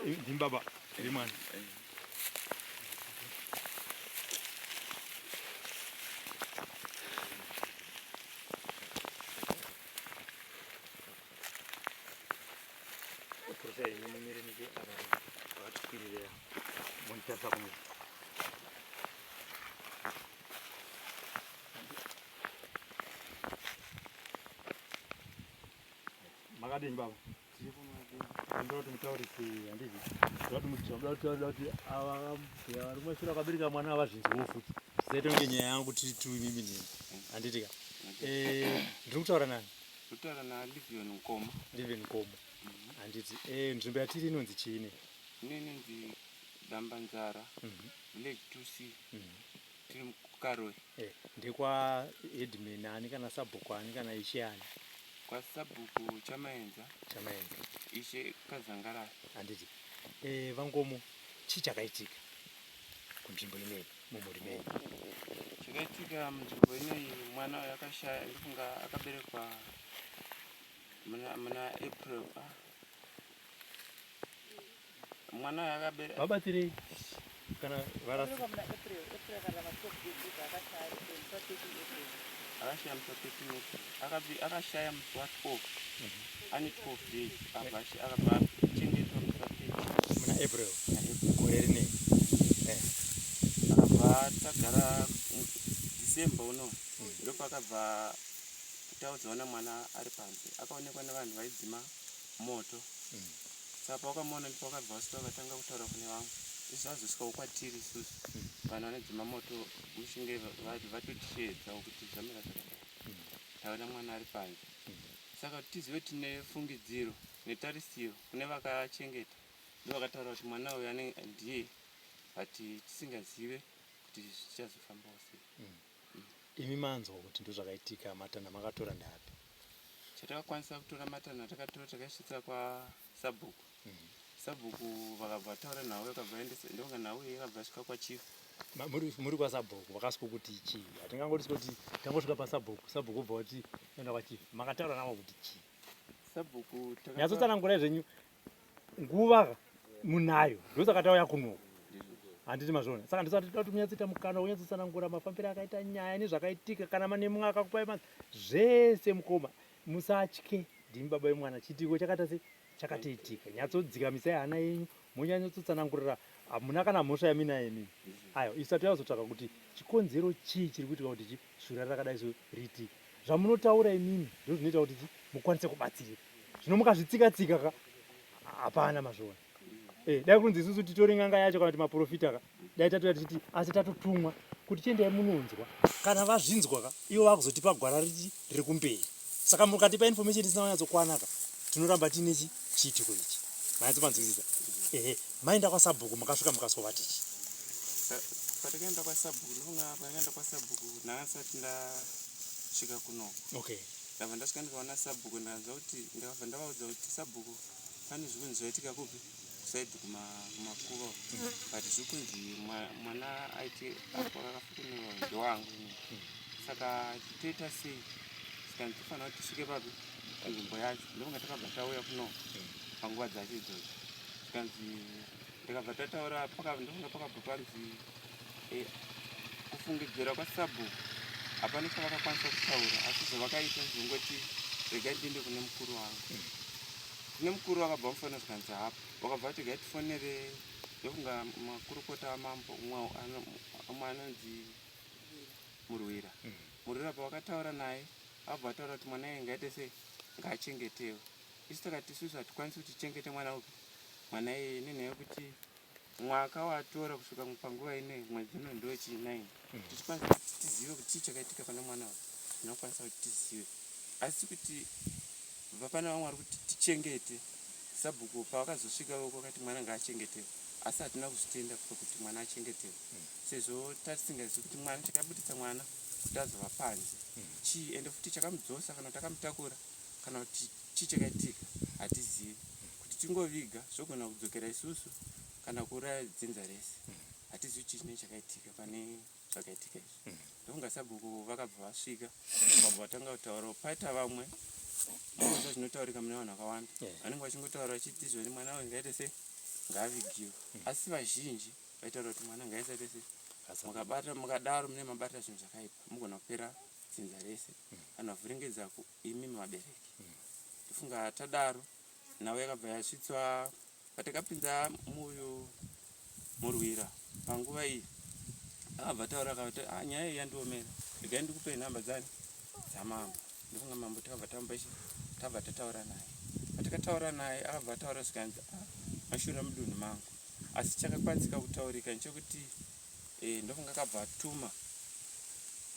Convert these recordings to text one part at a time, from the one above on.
Ndimi baba vemwana. Kurusai imi mumire nike apa vakatikwirira monditarisa kumira. Makadini baba? Ndoda kuti mutaurise handiti. Ndoda kuti muti- ndoda kuti ava varume sure vakabereka mwana havazvinzwiwo futi. Zvisaita kunge nyaya yangu tiri tu imimi neni. Handiti ka? Eh, ndiri kutaura nani? Kutaura naLivion Nkomo. Livion Nkomo. Handiti. Eh, nzvimbo yatiri inonzi chii ne? Ino inonzi Dambanzara, Village 2C. Tiri muKaroi. Eh, ndekwa headman ani kana sabhuku ani kana ishe ani? Kwasabhuku Chamaenza. Chamaenza. Ishe Kazangarara. Handiti. Eh, VaNkomo, chii chakaitika kunzvimbo ineyi mumhuri menyu? Chakaitika munzvimbo ineyi, mwana uyu akashaya, ndofunga akaberekwa muna April. Ah. Mwana uyu akaberekwa. Vabatsirei kana varasi. Akashaya musi wa 13 April. Akashaya musi wa 12. Ane 12 days abva akabva achengetwa musi wa 13. Muna April gore rinei. Akabva tagara December uno ndopakabva taudzwa mwana ari panze akaonekwa nevanhu vaidzima moto. Saka pawakamuona ndipo wakabva wasvika ukatanga kutaura kune vamwe. Izvi zvazosvikawo kwatiri isusu vanhu vanodzima moto mushinge vatotisheedzawo kuti zvamira zvakadai. Taona mwana ari panze. Saka kuti tizive tine fungidziro netarisiro kune vakachengeta ndovakataura kuti mwana uyu ane ndiye but tisingazive kuti zvichazofambawo sei. Imi manzwa kuti ndozvakaitika, matanho amakatora ndeapi? Chatakakwanisa kutora matanho atakatora takaisvitsa kwasabhuku. Sabhuku vakabva vataura nhau yakabva yaendesa ndonga nhau iyi yakabva yasvika kwachief. Muri kwasabhuku vakasvika kuti chii? Hatingangoti kuti tangosvika pasabhuku, sabhuku obva wati enda kwachief. Makataura navo kuti chii? Sabhuku Nyatsotsanangurai zvenyu nguva munayo ndosaka tauya kuno. Handiti mazviona? Saka ndosaka tinoda kuti munyatsoita mukana wekunyatsotsanangura mafambiro akaita nyaya nezvakaitika kana mane mumwe akakupai zvese mukoma musatye ndimi baba vemwana chiitiko chakaita se chakatoitika nyatsodzikamisai hana yenyu monyanyatsotsanangurira hamuna kana mhosva yaminayo imimi ayo isu tati yazotsvaka kuti chikonzero chii chiri kuitika kuti chi shura rakadai so riitike zvamunotaura imimi ndozvinoita kuti chi mukwanise kubatsirika zvino mukazvitsika tsika ka hapana mazviona Eh, dai kunzi isusu titori n'anga yacho kana kuti maprofita ka dai tatouya tichiti asi tatotumwa kuti chiendai munonzwa kana vazvinzwa ka ivo vakuzotipa gwara richi riri kumberi saka mukatipa information isina kunyatsokwana ka tinoramba tiine chi chiitiko ichi manyatsopanzwisisa ehe maenda kwasabhuku makasvika mukaswa vati chi Patakaenda kwasabhuku ndofunga patakaenda kwasabhuku ndanga ndisati ndasvika kunoko. Okay. Ndabva ndasvika ndikaona sabhuku ndakanzwa kuti ndakabva ndavaudza kuti sabhuku pane zviri kunzi zvaitika kupi kusaidi kumakuva but zviri kunzi mwana aiti akafukunurwa ndewangu inini. Saka toita sei? Saka tofanira kuti tisvike papi panzvimbo yacho. Ndofunga takabva tauya kuno panguva dzacho idzodzo. Zvikanzi ndikabva tataura ndofunga pakabva panzi kufungidzira kwasabhuku hapana chavakakwanisa kutaura asi zvavakaita zvongoti regai ndiende kune mukuru wangu. Kune mukuru vakabva vamufonera zvikanzi hapo. Vakabva vati regai tifonere ndofunga makurukota amambo umwe anonzi Murwira. Murwira pavakataura naye vabva vataura kuti mwana iye ngaite sei ngaachengetewe. Isu takati isusu hatikwanisi kuti tichengete mwana upi mwana iyeye nenyaya yekuti mwaka watora kusvika panguva ino mwedzi uno ndowechi 9 tichikwanisa kuti tizive kuti chii chakaitika pane mwana uyu tinokwanisa kuti tizive asi kuti vapana vamwe vari kuti tichengete sabhuku pavakazosvika voko vakati mwana ngaachengetewe asi hatina kuzvitenda kuti mwana achengetewe sezvo tatisingazivi kuti mwana chakabuditsa mwana kuti azova panze chii ende futi chakamudzosa kana kuti akamutakura kana kuti chii chakaitika hatizivi kuti tingoviga zvogona kudzokera isusu kana kuuraya dzinza rese hatizivi chii chinenge chakaitika pane zvakaitika izvi. Ndofunga sabhuku vakabva vasvika vakabva vatanga kutaurawo paita vamwe munonzwa zvinotaurika mune vanhu vakawanda vanenge vachingotaura vachiti izvoni mwana uyu ngaite sei Ngaavigiwe. Asi vazhinji vaitaura kuti mwana ngaisaite sei, mukabata mukadaro mune mabata zvinhu zvakaipa, mugona kupera dzinza rese. Vanhu vavhiringidza imimi vabereki. Ndofunga tadaro nhau yakabva yasvitswa patakapinza muyu murwira panguva iyi akabva ataura akati ah, nyaya iyi yandiomera regai ndikupei nhamba dzani dzamambo. Ndofunga mambo takabva tamupa chi tabva tataura naye. Patakataura naye akabva ataura zvikanzi ah, mashura mudunhu mangu. Asi chakakwanisika kutaurika nechekuti eh, ndofunga akabva atuma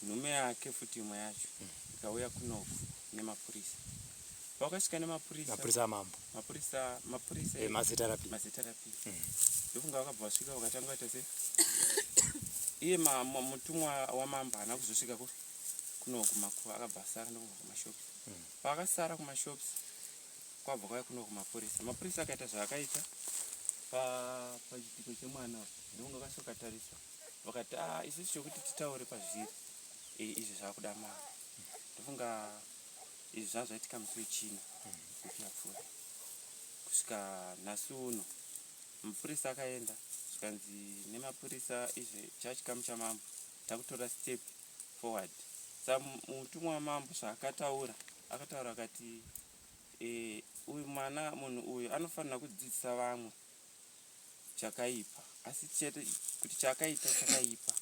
nhume yake futi imwe yacho ikauya kunoku nemapurisa. Vakasvika nemapurisa. Mapurisa amambo. Mapurisa mapurisa eh, maZRP. MaZRP. Ndofunga vakabva vasvika vakatanga kuita se iye mutumwa wamambo haana kuzosvika ku kuno kumakuva akabva asara ndofunga kumashops. Paakasara kumashops kwabva kwauya kuno kumapurisa. Mapurisa akaita zvaakaita pa pachitiko chemwana ndofunga vakasvika vakatarisa vakati ah isusu chokuti titaure pazviri eh, izvi zvakuda mambo. Ndofunga Izvi zvanga zvaitika musi weChina wiki yapfuura. Kusvika nhasi uno mapurisa akaenda zvikanzi nemapurisa izvi chachikamu chamambo takutora step forward. Sa mutumwa wamambo zvaakataura akataura akati e, uyu mwana munhu uyu anofanira kudzidzisa vamwe chakaipa asi chete kuti chaakaita chakaipa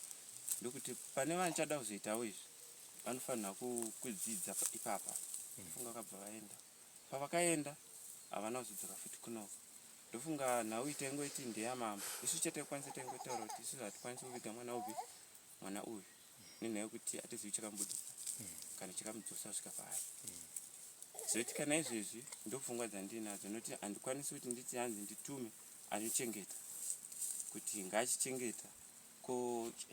ndokuti pane vachada kuzoitawo izvi vanofanira kudzidza ipapa ndofunga vakabva vaenda pavakaenda havana kuzodzoka futi kunoko ndofunga nhau iyi taingoiti ndeyamambo isu chataikwanisa taingotaura kuti isusu hatikwanisi kuviga mwana upi mwana uyu nenhau yekuti hatizivi chakamubudisa kana chakamudzosa kusvika paari zvoitika naizvezvi ndopfungwa dzandinadzo nokuti handikwanisi kuti nditi hanzi nditume anochengeta kuti ngaachichengeta ko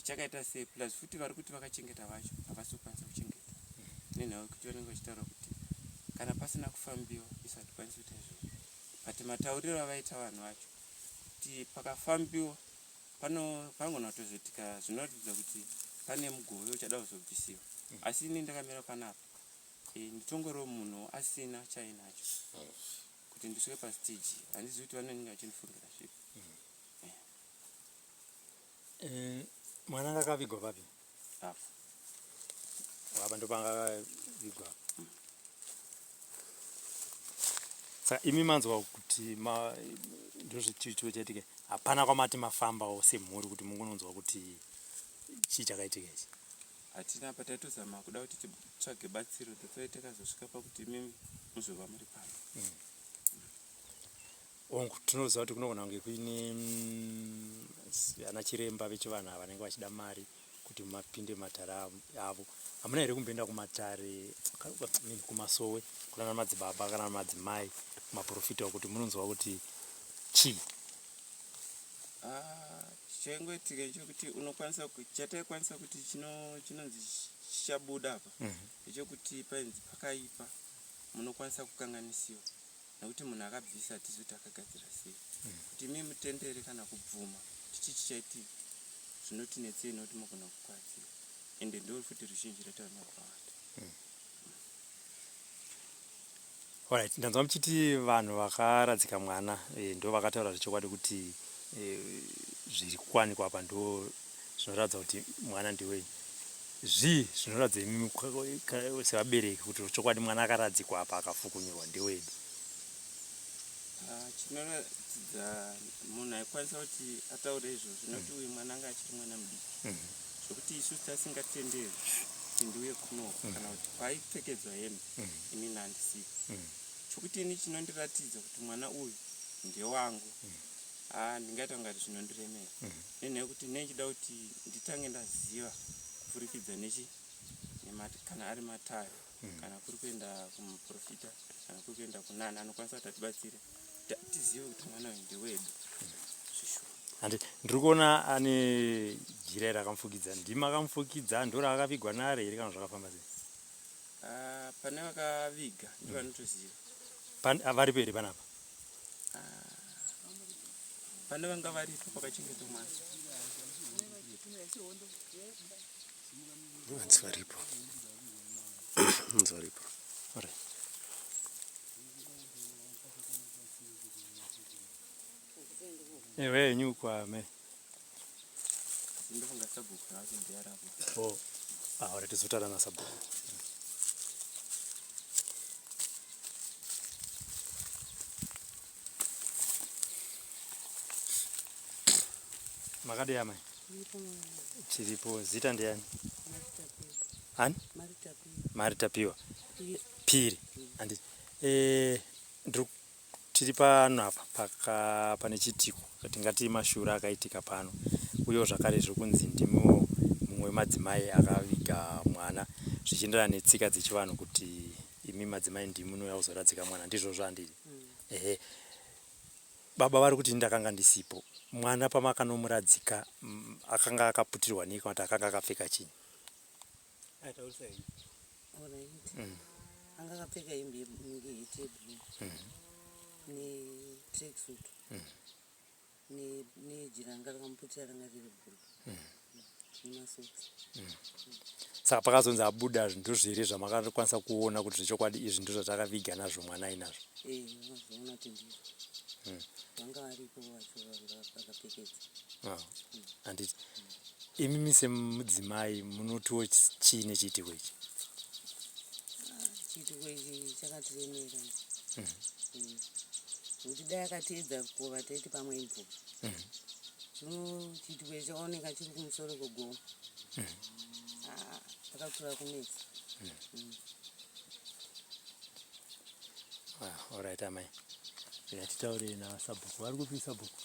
chakaita sei plus futi vari kuti vakachengeta vacho havasi kukwanisa kuchengeta nenhau yekuti vanenge vachitaura kuti kana pasina kufambiwa isu hatikwanisi kuita izvozvo but matauriro avaita vanhu vacho kuti pakafambiwa pano panogona kutozoitika zvinoratidza kuti pane mugove uchada kuzobvisiwa asi ini ndakamira panapa e, nditongoriwo munhu asina chainacho kuti ndisvike pastage handizivi kuti vanenge vachindifungira zvipi. Eh, mwana anga akavigwa papi? Apa. Apa ndopanga akavigwa. Saka imi manzwa kuti ma ndozvichicho chaitika. Hapana kwamati mafambawo semhuri kuti mungononzwa kuti chii chakaitika ichi. Hatina apa taitozama kuda kuti titsvage batsiro that's why takazosvika pakuti imimi muzova muri pano. Hongu, tinoziva kuti kunogona kunge kuine mm, ana chiremba vechivanhu ava vanenge vachida mari kuti mapinde matare avo. Hamuna here kumboenda kumatare, kumasowe kunana madzibaba kana madzimai, kumaprofita kuti munonzwa kuti chii? Ah, chaingoitika nechekuti unokwanisa chataikwanisa kuti chinonzi chichabuda apa ndechekuti painzi pakaipa munokwanisa kukanganisiwa nekuti munhu akabvisa hatizivi kuti akagadzira sei kuti imi mutendere kana kubvuma kuti chii chichaitika zvinotinetsei nekuti mogona kukwadziwa ende ndo futi ruzhinji rwetaura wakawanda. Alright, ndanzwa muchiti vanhu vakaradzika mwana eh, ndo vakataura zvechokwadi kuti eh, zviri kuwanikwa apa ndo zvinoratidza kuti mwana ndewenyu. Zvii zvinoratidza imimi sevabereki kuti chokwadi mwana akaradzikwa apa akafukunyurwa ndewedu? Ah, chinoratidza munhu aikwanisa kuti ataure izvozvo nekuti uyu mwana anga achiri mwana mudiki zvokuti isusu tasingatenderi kuti ndiuye kunoko kana kuti paaipfekedzwa hembe inini handisipo chokuti ini chinondiratidza kuti mwana uyu ndewangu ah, ndingaita kungati zvinondiremera nenhaya yekuti ndinenge kuti nditange ndaziva kupfurikidza nechi kana ari matare kana kuri kuenda kumuprofita kana kuri kuenda kunani anokwanisa kuti atibatsire tizive kuti mwana uyu ndewedu zvishuwa. Handi ndiri kuona ane jira rakamufukidza ndimi akamufukidza ndoraakavigwa nare here kana zvakafamba sei? Ah, pane vakaviga ndivo vanotoziva. Ah, varipo here panapa? Ah, pane vanga varipo pakachengetwa mwana. Vanzi varipo. Vanzi varipo. Alright. Ewe henyu kwame. Ndofunga sabhuku racho ndiyarapo. Oh. Ah, ora tizotaura nasabhuku. Makadii amai? Tiripo. Zita ndiani? Ani? Mari Tapiwa. Piri. Handiti. Eh, ndiri tiri pano apa paka pane chiitiko tingati mashura akaitika pano uyewo zvakare zviri kunzi ndimiwo mumwe wemadzimai akaviga mwana zvichienderana netsika dzechivanhu kuti imi madzimai ndimi munouya kuzoradzika mwana ndizvozvo handiti mm. ehe Baba vari kuti ndakanga ndisipo. Mwana pamakanomuradzika akanga akaputirwa nei kana kuti akanga akapfeka chii? Taurisa henyu. Alright. Anga akapfeka hembe inenge heti yeblue. Ne tracksuit. Ne nejira ranga rakamuputira ranga riri blue. Nemasocks. Saka pakazonzi abuda ndozviri zvamakakwanisa kuona kuti zvechokwadi izvi ndozvatakaviga nazvo mwana ainazvo. Eh, vakazoona kuti ndizvo. Vanga varipo vacho vanga vakapfekedza. Ah, handiti imimi semudzimai munotiwo chii nechiitiko ichi? Chiitiko ichi chakatiremera. Nekuti dai akateedza rukova taiti pamwe imvura. Zvino chiitiko ichi chakaoneka chiri kumusoro kwegomo. Ah, pakakura kunetsa. Ah, alright amai. Rega titaure nasabhuku. Vari kupi sabhuku?